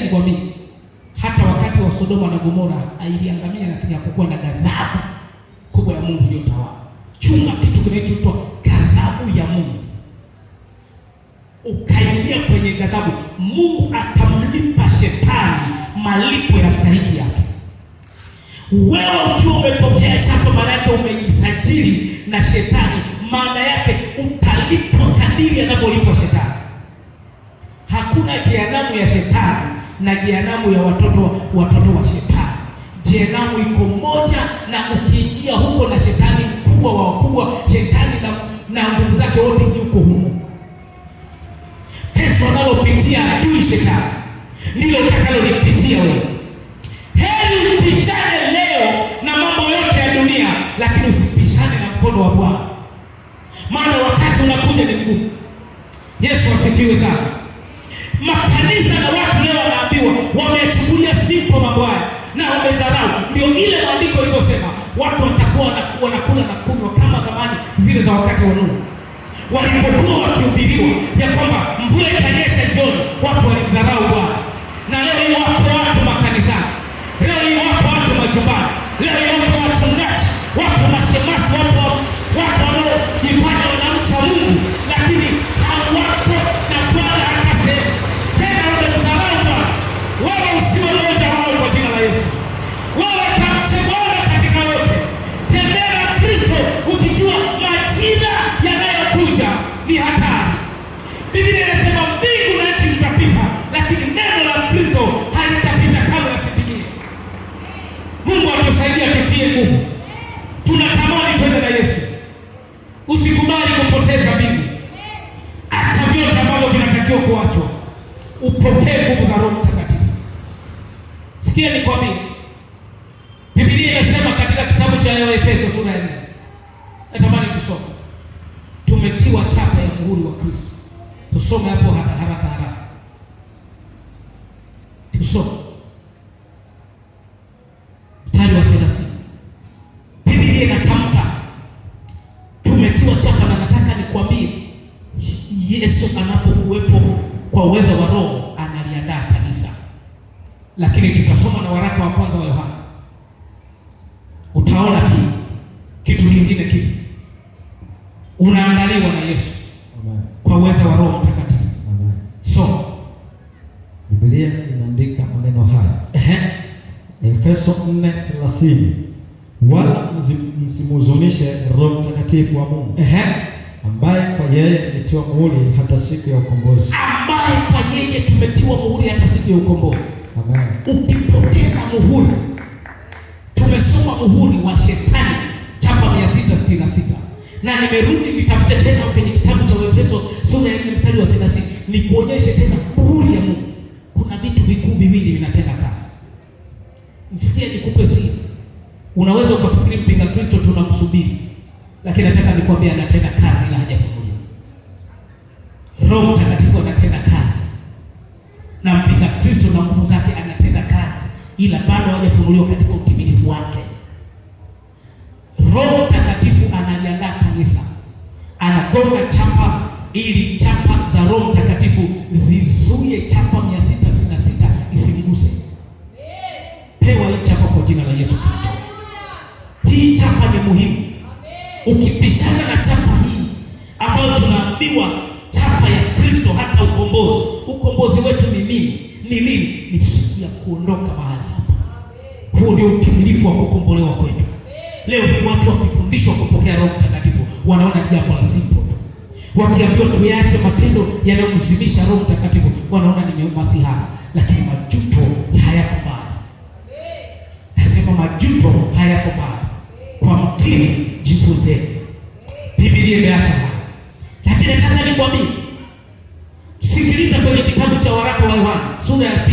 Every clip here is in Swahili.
Nikwambie, hata wakati wa Sodoma na Gomora iliangamia, lakini hakukuwa na ghadhabu kubwa ya Mungu iliyotawala. Chunga kitu kinachoitwa ghadhabu ya Mungu. Ukaingia kwenye ghadhabu, Mungu atamlipa shetani malipo ya stahiki yake. Wewe ukiwa umepokea chapa, maana yake umejisajili na shetani, maana yake utalipwa kadiri anavyolipwa shetani. Hakuna jehanamu ya shetani na jehanamu ya watoto wa shetani. Jehanamu iko moja, na ukiingia huko na shetani mkubwa wa wakubwa, shetani na nguvu zake wote yuko humo. Teso analopitia adui shetani ndilo utakalolipitia wewe. Heri upishane leo na mambo yote ya dunia, lakini usipishane na mkono wa Bwana, maana wakati unakuja ni mgumu. Yesu asifiwe sana. Makanisa na watu leo wanaambiwa wamechukulia simple mambo haya na wamedharau. Ndio ile maandiko ilivyosema watu watakuwa wanakula na kunywa kama zamani zile za wakati wa Nuhu, walipokuwa wakihubiriwa ya kwamba mvua itanyesha jioni, watu walimdharau Bwana. Na leo hii wapo watu makanisani, leo hii wapo watu majumbani, leo hii wapo wachungaji, wapo mashemasi, wapo watu wanaojifanya wanamcha Mungu, lakini hawako na Bwana. Akasema tena, wamemdharau Bwana. Wewe usiwe mmoja wao kwa jina la Yesu. Wewe kamche Bwana katika yote, tembea na Kristo ukijua majira yanayokuja ni hatari. Biblia inasema mbingu na nchi zitapita, lakini neno la Kristo halitapita kamwe, lisitimie. Mungu atusaidia, tutie nguvu. Tunatamani twende na Yesu. Usikubali kupoteza mbingu. Acha vyote ambavyo vinatakiwa kuachwa, upokee nguvu za Roho Mtakatifu. Sikia nikwambie, Biblia inasema katika kitabu cha Efeso sura ya 4, natamani tusome. Tumetiwa chapa ya muhuri wa Kristo. Tusome hapo haraka haraka, tusome mstari wa 30. Biblia inatamka tumetiwa chapa, na nataka nikwambie, Yesu anapokuwepo kwa uwezo wa Roho analiandaa kanisa. Lakini tutasoma na waraka wa kwanza wa Yohana, utaona pia kitu kingine kipi unaandaliwa na Yesu. Amen. Kwa uwezo wa Roho Mtakatifu. Amen. So Biblia inaandika maneno haya. Efeso 4:30, wala msimhuzunishe Roho Mtakatifu wa Mungu, ambaye kwa yeye mlitiwa muhuri hata siku ya ukombozi. Ambaye kwa yeye tumetiwa muhuri hata siku ya ukombozi. Amen. Ukipoteza muhuri, tumesoma muhuri wa shetani chapa 666, na nimerudi nitafute tena kwenye kitabu cha Efeso sura ya 4 mstari wa 30 nikuonyeshe tena muhuri ya Mungu. Kuna vitu vikuu viwili vinatenda kazi. Nisikie nikupe siri. Unaweza ukafikiri mpinga Kristo tunamsubiri, lakini nataka nikwambie anatenda kazi ila hajafunuliwa. Roho Mtakatifu anatenda kazi na mpinga Kristo na nguvu zake anatenda kazi, ila bado hajafunuliwa katika utimilifu wake. Roho Mtakatifu analiandaa kanisa, anagonga chapa ili chapa za Roho Mtakatifu zizuie chapa 666 isimguse. Pewa hii chapa kwa jina la Yesu Kristo. Hii chapa ni muhimu. Ukipishana na chapa hii ambayo tunaambiwa chapa ya Kristo hata ukombozi. Ukombozi wetu ni nini? Ni lini? Ni siku ya kuondoka mahali hapa. Huo ndio utimilifu wa kukombolewa kwetu. Leo hii watu wakifundishwa kupokea Roho Mtakatifu wanaona ni jambo la simple tu. Wakiambiwa tuache matendo yanayomzimisha Roho Mtakatifu wanaona ni masihara, lakini majuto hayako mbali. Nasema majuto hayako mbali. Kwa mtini jifunzeni. Biblia imeacha haya. Lakini nataka nikwambie, sikiliza kwenye kitabu cha waraka wa Yohana sura ya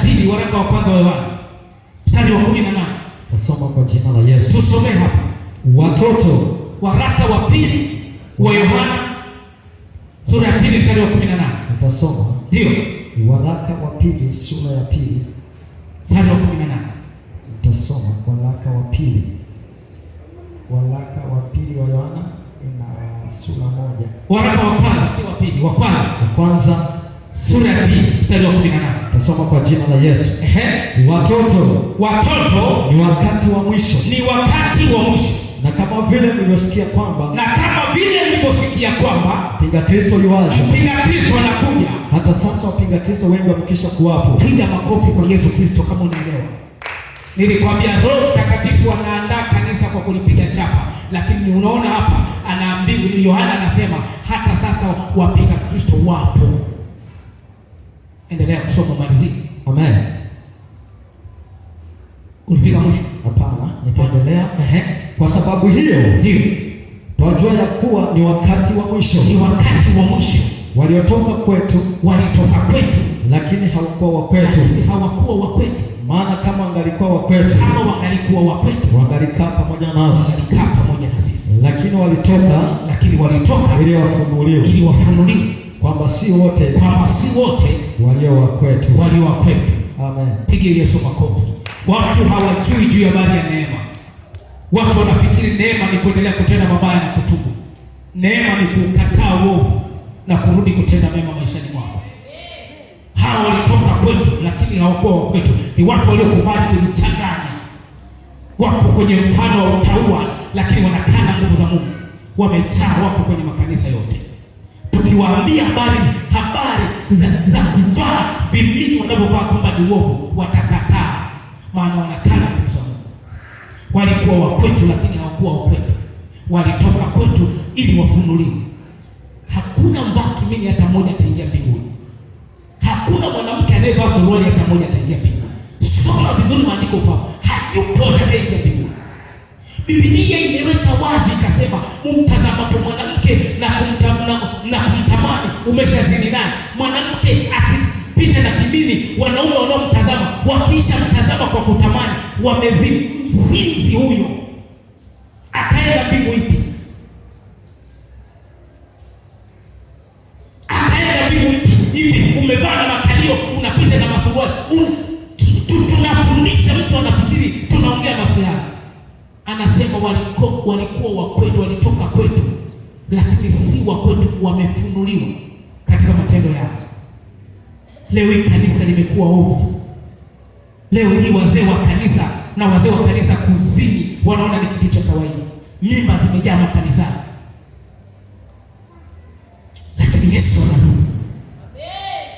2, waraka wa kwanza wa Yohana mstari wa 18. Tasoma kwa jina la Yesu. Tusome hapa. Watoto, waraka wa 2 wa Yohana sura ya 2 mstari wa 18. Nitasoma. Ndio. Waraka wa 2 sura ya 2 mstari wa 18. Nitasoma waraka wa 2. Waraka wa 2 wa Yohana ina sura 1. Waraka wa kwanza, si wa pili, wa kwanza. Wa kwanza Sura ya 2 mstari wa 18. Tasoma kwa jina la Yesu. Ehe. Watoto, Watoto, ni wakati wa mwisho, ni wakati wa mwisho. Na kama vile mlivyosikia kwamba na kama vile mlivyosikia kwamba mpinga Kristo yuaja, mpinga Kristo anakuja, hata sasa wapinga Kristo wengi wamekwisha kuwapo. Piga makofi kwa Yesu Kristo kama unaelewa. Nilikwambia Roho Mtakatifu anaandaa kanisa kwa kulipiga chapa, lakini unaona hapa anaambiwa, Yohana anasema hata sasa wapinga Kristo wapo. Endelea kusoma, malizia. Amen. Ulifika mwisho? Hapana, nitaendelea. Ehe. Kwa sababu hiyo ndio twajua ya kuwa ni wakati wa mwisho. Ni wakati wa mwisho. Waliotoka kwetu, walitoka kwetu, lakini hawakuwa wa kwetu. Lakini hawakuwa wa kwetu. Maana kama wangalikuwa wa kwetu, kama wangalikuwa wa kwetu, wangalikaa pamoja nasi, wangalikaa pamoja na sisi. Lakini walitoka, lakini walitoka ili wafunuliwe, ili wafunuliwe kwamba si wote, kwamba si wote walio wa kwetu, walio wa kwetu. Amen. Pigie Yesu makofi. Watu hawajui juu ya habari ya neema. Watu wanafikiri neema ni kuendelea kutenda mabaya na kutubu. Neema ni kukataa uovu na kurudi kutenda mema maishani mwako. Hawa walitoka kwetu lakini hawakuwa wa kwetu. Ni watu waliokubali kujichanganya. Wako kwenye mfano wa utauwa lakini wanakana nguvu za Mungu. Wamejaa, wako kwenye makanisa yote. Tukiwaambia habari za kuvaa vimini wanavyovaa kwamba ni uovu, watakataa. Maana wanakana nguvu za Mungu. Walikuwa wa kwetu lakini hawakuwa wa kwetu. Walitoka kwetu ili wafunuliwe. Hakuna mvaa kimini hata mmoja ataingia mbinguni. Hakuna mwanamke anayevaa suruali hata mmoja ataingia mbinguni. Soma vizuri maandiko ufahamu. Hayupo atakayeingia mbinguni. Biblia imeweka wazi ikasema, umtazamapo mwanamke na kumtamani umeshazini naye. Mwanamke akipita na kimini, wanaume wanaomtazama wakiisha mtazama kwa kutamani wamezini. Mzinzi huyo ataenda mbingu ipi? Ataenda mbingu ipi? Hivi umevaa na makalio, unapita na masuruali. Tunafundisha mtu anafikiri tunaongea masiara. Anasema walikuwa wa kwetu, walitoka kwetu, lakini si wa kwetu, wamefunuliwa katika matendo yao. Leo hii kanisa limekuwa ovu. Leo hii wazee wa kanisa na wazee wa kanisa kuzini wanaona ni kitu cha kawaida. Mimba zimejaa makanisani. Lakini Yesu anarudi.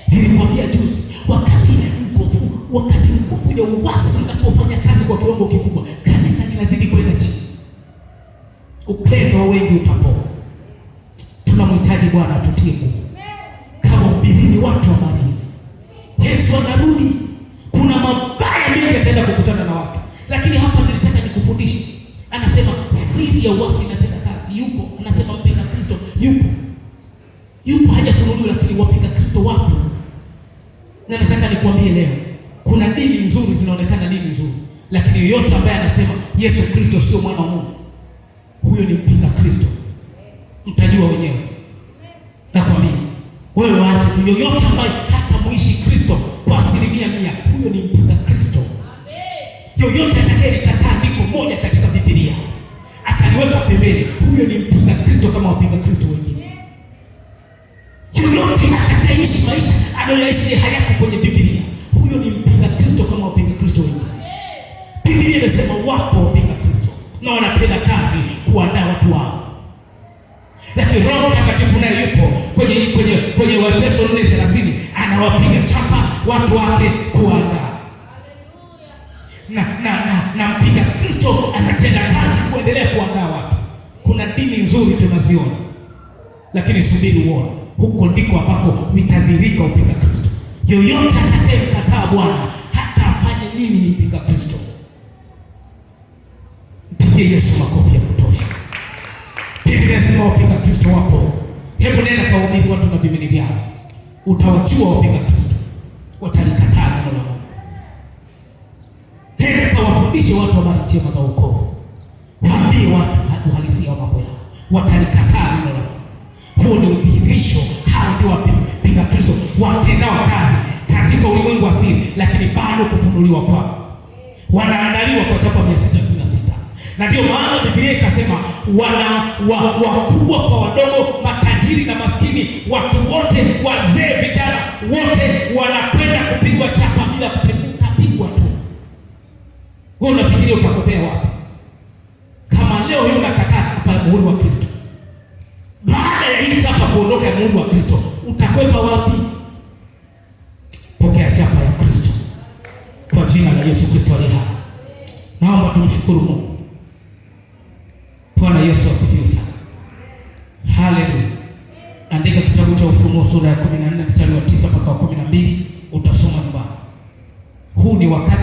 Nilikwambia juzi, wakati nguvu ya uasi inapofanya kazi kwa kiwango kikubwa, kanisa linazidi kwenda chini. Upendo wa wengi utapoa. Tunamhitaji Bwana atutie nguvu. Kama hubirini watu habari hizi. Yesu anarudi. Kuna mabaya mengi yataenda kukutana na watu. Lakini hapa nilitaka nikufundishe. Anasema siri ya uasi inatenda kazi. Yuko, anasema mpinga Kristo yupo. Yupo, hajafunuliwa lakini wapinga Kristo wapo. Na nataka nikwambie leo, kuna dini nzuri zinaonekana dini nzuri, lakini yeyote ambaye anasema Yesu Kristo sio mwana wa Mungu, huyo ni mpinga Kristo. Mtajua wenyewe. Nakwambia wewe, waache yeyote ambaye hata muishi Kristo kwa 100%, huyo ni mpinga Kristo. Yoyote atakayelikataa andiko moja katika Biblia akaliweka pembeni, huyo ni mpinga Kristo kama wapinga Kristo wengine. Yoyote atakayeishi maisha anayoishi hayako kwenye Biblia, huyo ni mpinga Kristo kama wapinga Kristo wengine. Biblia imesema wapo wapinga Kristo na wanatenda kazi kuandaa watu wao. Lakini Roho Mtakatifu naye yupo kwenye Waefeso 4:30 anawapiga chapa watu wake kuandaa. Na mpinga Kristo anatenda kazi kuendelea kuandaa watu. Kuna dini nzuri tunaziona, lakini subiri uone, huko ndiko ambako itadhihirika upinga Kristo. Yoyote atakayemkataa Bwana hata afanye nini ni mpinga Kristo. Mpigie Yesu makofi ya kutosha. Biblia inasema wapinga Kristo wapo. Hebu nenda kawahubirie watu na vimini vyao, utawajua wapinga Kristo, watalikataa neno la Mungu. Nenda kawafundishe watu habari njema za wokovu, waambie watu uhalisia wa mambo yao, watalikataa neno la Mungu. Huo ni udhihirisho. Hao ndio wapinga Kristo watendao kazi katika ulimwengu wa siri, lakini bado kufunuliwa kwao. Wanaandaliwa kwa chapa 666. Na ndio maana Biblia ikasema wana wakubwa kwa wadogo, matajiri Tajiri na maskini, watu wote, wazee, vijana, wote wanakwenda kupigwa chapa bila kupigwa. Utapigwa tu. Wewe unafikiria utapotea wapi? Kama leo hii unakataa hapa muhuri wa Kristo, baada ya hii chapa kuondoka ya muhuri wa Kristo, utakwepa wapi? Pokea chapa ya Kristo kwa jina la Yesu Kristo aliye hai. Naomba tumshukuru Mungu. Bwana Yesu asifiwe sana. Haleluya. Andika kitabu cha Ufunuo sura ya 14 mstari wa 9 mpaka wa 12, utasoma nyumbani. Huu ni wakati